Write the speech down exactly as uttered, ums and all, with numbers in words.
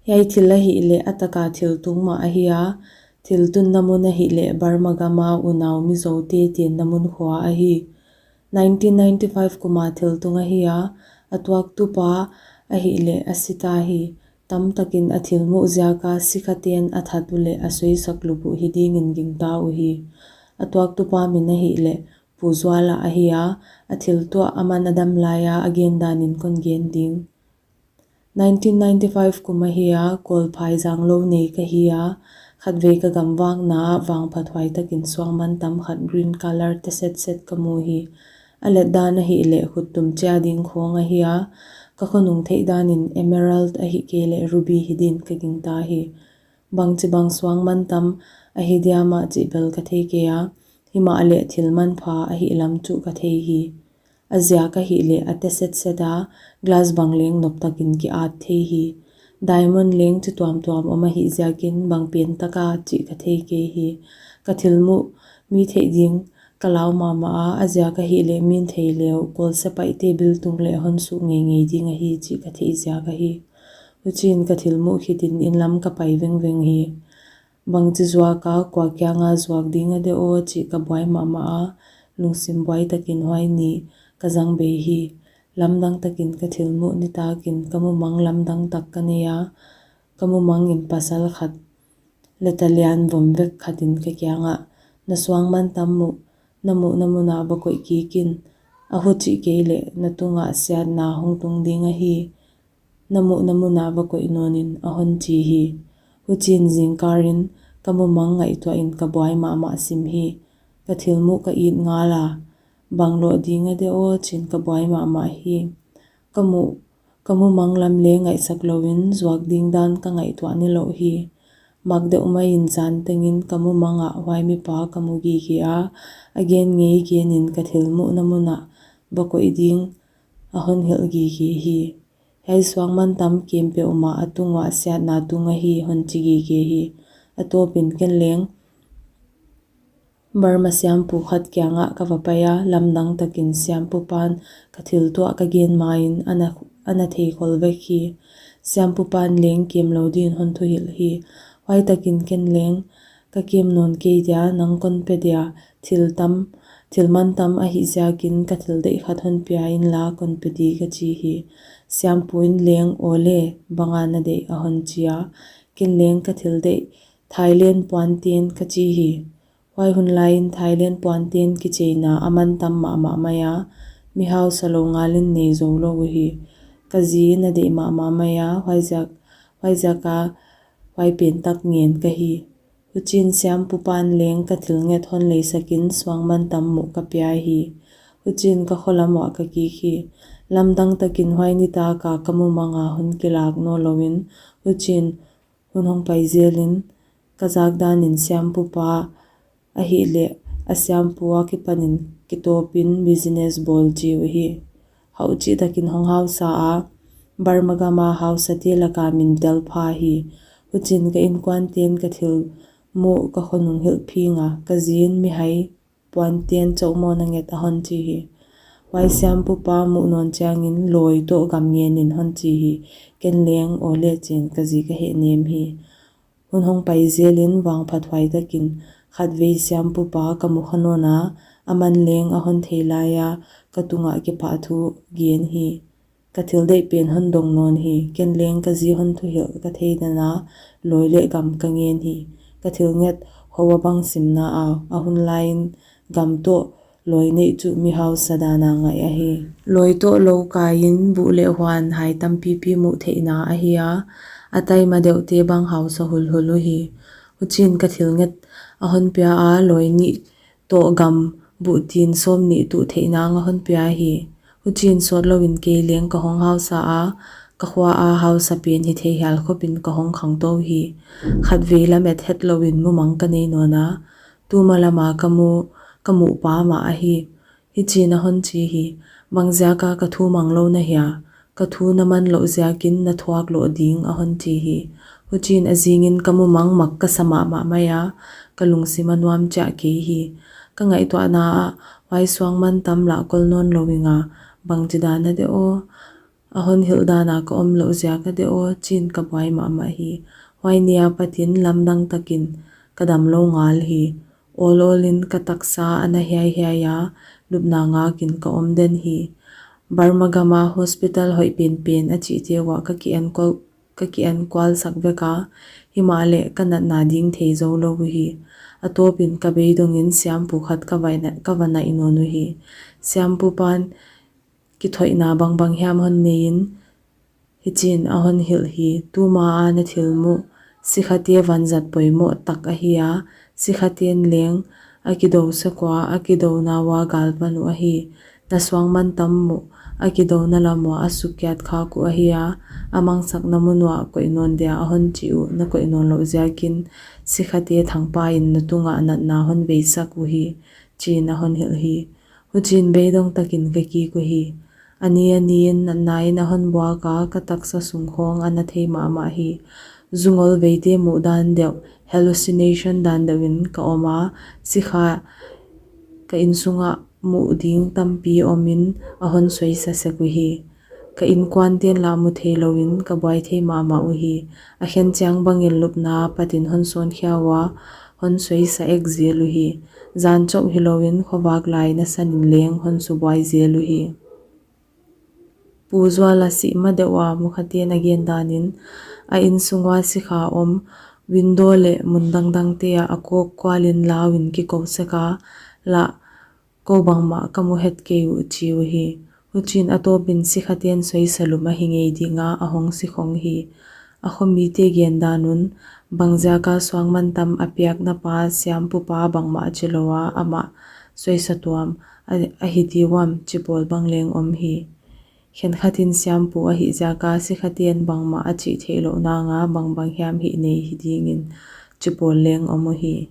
Hiai thil ahihleh a taka thil tung mah ahi a, thil tunna mun ahihleh Burma gama unau Mizote tenna mun khua ahi. Nineteen ninety-five kuma thil tung ahi a, a tuaktupa ahihleh a si ta hi. Tamtakin a thil muh ziaka sikhaten a that uleh a suisak lup uh hi dingin gingta uhi. A tuaktupa min ahihleh Pu Zuala ahi a, a thil tuah aman a dam laia a gen danin kon gen ding. Nineteen ninety-five kum ahi a, Kawlphai zanglou nei ka hi a, khatvei ka gamvakna ah vangphathuai takin suangmantam khat green colour tesetset ka mu hi. A let dan ahihleh khut tum chia ding khawng ahi a, ka khonung theih danin emerald ahihkeileh ruby hi din ka gingta hi. Bangchibang suangmantam ahi diam a chih bel ka thei kei a, himahleh thil manpha ahihlam chu ka thei hi. A ziak ahihleh a tesetset a, glass bang leng nop takin ki-at thei hi. Diamond leng chi tuamtuam om ahih ziakin bang pen taka chih ka thei kei hi. Ka thil muh mi theih ding ka lau mahmah a, a ziak ahihleh min thei leh uh Kawl sepaihte bil tung leh hon suh ngeingei ding ahi chih ka theih ziak ahi. Huchiin ka thil muh khitin inn lam ka pai vengveng hi. Bangchi zuak a, kua kianga zuak ding a de aw chih ka buai mahmah a, lungsim buai takin huai ni ka zang bei hi. Lamdang takin ka thil muh nitakin ka mumang lamdang tak ka nei a, ka mumangin pasal khat leta lian vom vek khatin ka kiangah, na suangmantam muh, na muhna munah va koih kik in, a huchih keileh na tungah siatna hong tung ding ahi. Na muhna munah va koih nawnin, a hon chi hi. Huchiin zingkarin ka mumang ngaihtuahin ka buai mahmah sim hi. Ka thil muh ka it ngal a, bang loh ding a de aw chiin ka buai mahmah hi. Ka muh, ka mumang lam leng ngaihsak louin zuak ding dan ka ngaihtuah nilouh hi. Mak deuh maiin zan tengin ka mumang ah huai mipa ka mu gige a, a gen ngei genin ka thil muhna munah va koih ding a hon hilh gige hi. Hiai suangmantam kem peuhmah a tung uah siatna tung ahi, hon chi gige hi. A tawpin ken leng Burma siampu khat kiangah ka va pai a, lamdang takin siampu pan ka thil tuah ka gen main ana, ana thei khol vek hi. Siampu pan leng kem lou din hon thuhilh hi. Huai takin ken leng, ka kem nawn kei dia, nang kon pe dia, thil tam, thil mantam ahih ziakin ka thil deih khat hon pia inla kon pe di ka chi hi. Siampu in leng, aw le, banga na deih, a hon chi a. Ken leng ka thil deih Thailand puanten ka chi hi. Huai hun laiin Thailand puanten kicheina a mantam mahmah mai a, mi hausa lou ngalin nei zou lou uhi. Ka zi in a deih mahmah mai a, huaiziak, huaiziak a huai pen tak ngen ka hi. Huchiin siampu pan leng ka thil nget hon leisakin suangmantam muh ka pia hi. Huchiin ka kho lam uah ka kik hi. Lamdang takin huai nitaka ka mumanga hon kilak nawn louin, huchiin hun hong pai zelin, ka zak danin siampu pa ahihleh a siampu akipanin kitawpin business bawl chi uhi. Hauh chih takin hong hausa a, Burma gama hausate laka min tel pha hi. Huchiin ka inkuanten ka thil muh ka khonung hilh phing a, ka zi in mihai puanten chauh maw na nget, a hon chi hi. Huai siampu pa muh nawn chiangin lawi toh gam ngenin hon chi hi. Ken leng, aw le, chiin ka zi ka hehnem hi. Hun hong pai zelin vangphathuai takin khatvei siampu pa ka mu kha nawn a, aman leng a hon thei laia ka tungah kipahthu gen hi. Ka thil deih pen hon dong nawn hi. Ken leng ka zi hon thuhilh ka thei dana lawi leh gam ka ngen hi. Ka thil nget hou a bang simna a, a hun laiin gam toh lawi neih chu mi hausa dana ngaih ahi. Lawi toh lou kaiin buh leh huan hai tampipi muh theihna ahi a, a taima deuhte bang hausa hulhul uhi. Huchiin ka thil nget a hon pia a, lawi nih toh gam buh tin sawmnih tuh theih nang a hon pia hi. Huchiin sawt louin kei leng ka hong hausa a, ka khua a hausa pen hi thei hial khopin ka hong khangtou hi. Khatvei lamet het louin mumang ka nei nawn a, tuma lama ka mu, ka muh pa mah ahi. Hichiin a hon chi hi. Bang ziaka ka thu mang lou na hia? Ka thu na man louh ziakin na thuak loh ding, a hon chi hi. Huchiin a zingin ka mumang mak ka sa mahmah mai a, ka lungsim a nuam chiah kei hi. Ka ngaihtuahna ah, huai suangmantam lah kol nawn lou ing a, bangchi dan a de aw? A hon hilh dan a ka om louh ziak a de aw, chi'n ka buai mahmah hi. Huai ni a pat in lamdang takin ka damlou ngal hi. Awl awl in ka taksa a na hiaihiai a, lupna ngak in ka om den hi. Burma gam a hospital hoih penpen a chihte uah ka ki-enkual, ka ki-enkual sak vek a, himahleh ka natna ding thei zou lou uhi. A tawp in ka beidong in siampu khat ka va naih, ka va naih nawn uhi. Siampu pa'n kithoihna bangbang hiam hon nei in, hichi'n a hon hilh hi. Tuma a na thil muh sikhate vanzat poimoh tak ahi a, sikhate'n leng a kidou sak ua, a kidouna ua galvan uh ahi. Na suangmantam muh a kidouna lam ua a sukkiat khak uh ahi a, a mangsakna mun uah koih nawn dia a hon chih uh na koih nawn louh ziakin, sikhate thangpai in na tungah natna hon veisak uhi, chi'n a hon hilh hi. Huchi'n beidong takin ka kik uhi. A ni a ni in natna in a hon buak a, ka taksa sung khawng a na thei mahmah hi. Zu ngolveite muh dan deuh, hallucination dan deuh in ka om a, sikha ka innsung ah muh ding tampi om in a hon suaisa sek uhi. Ka innkuante'n lah mu theilou in ka buai thei mahmah uhi. A khen chiang bang in lupna a pat in hon sawn khia ua, hon suaisa ek zel uhi. Zan chauh hilou in khovak lai nasan in leng hon subuai zel uhi. Pu Zuala sih ma deuh a mukhate'n a gen dan in, a innsung ua sikha om, window leh mun dangdangte ah a kawkkual in lau in kikou sek a, lah kou bangmah ka mu het kei uh, chi uhi. Huchi'n a tawp in sikhate'n suaisa lum ahi ngei ding a, a hong si khong hi. A khomite gen dan un, bangziak a suangmantam a piakna pa siampu pa bangmah chilou a amah suaisa tuam a, ahi di uam, chi pawl bang leng om hi. Khenkhat in siampu ahih ziak a sikhate'n bangmah a chih theihlouh nang a bangbang hiam hih nei hi ding in, chi pawl leng om uhi.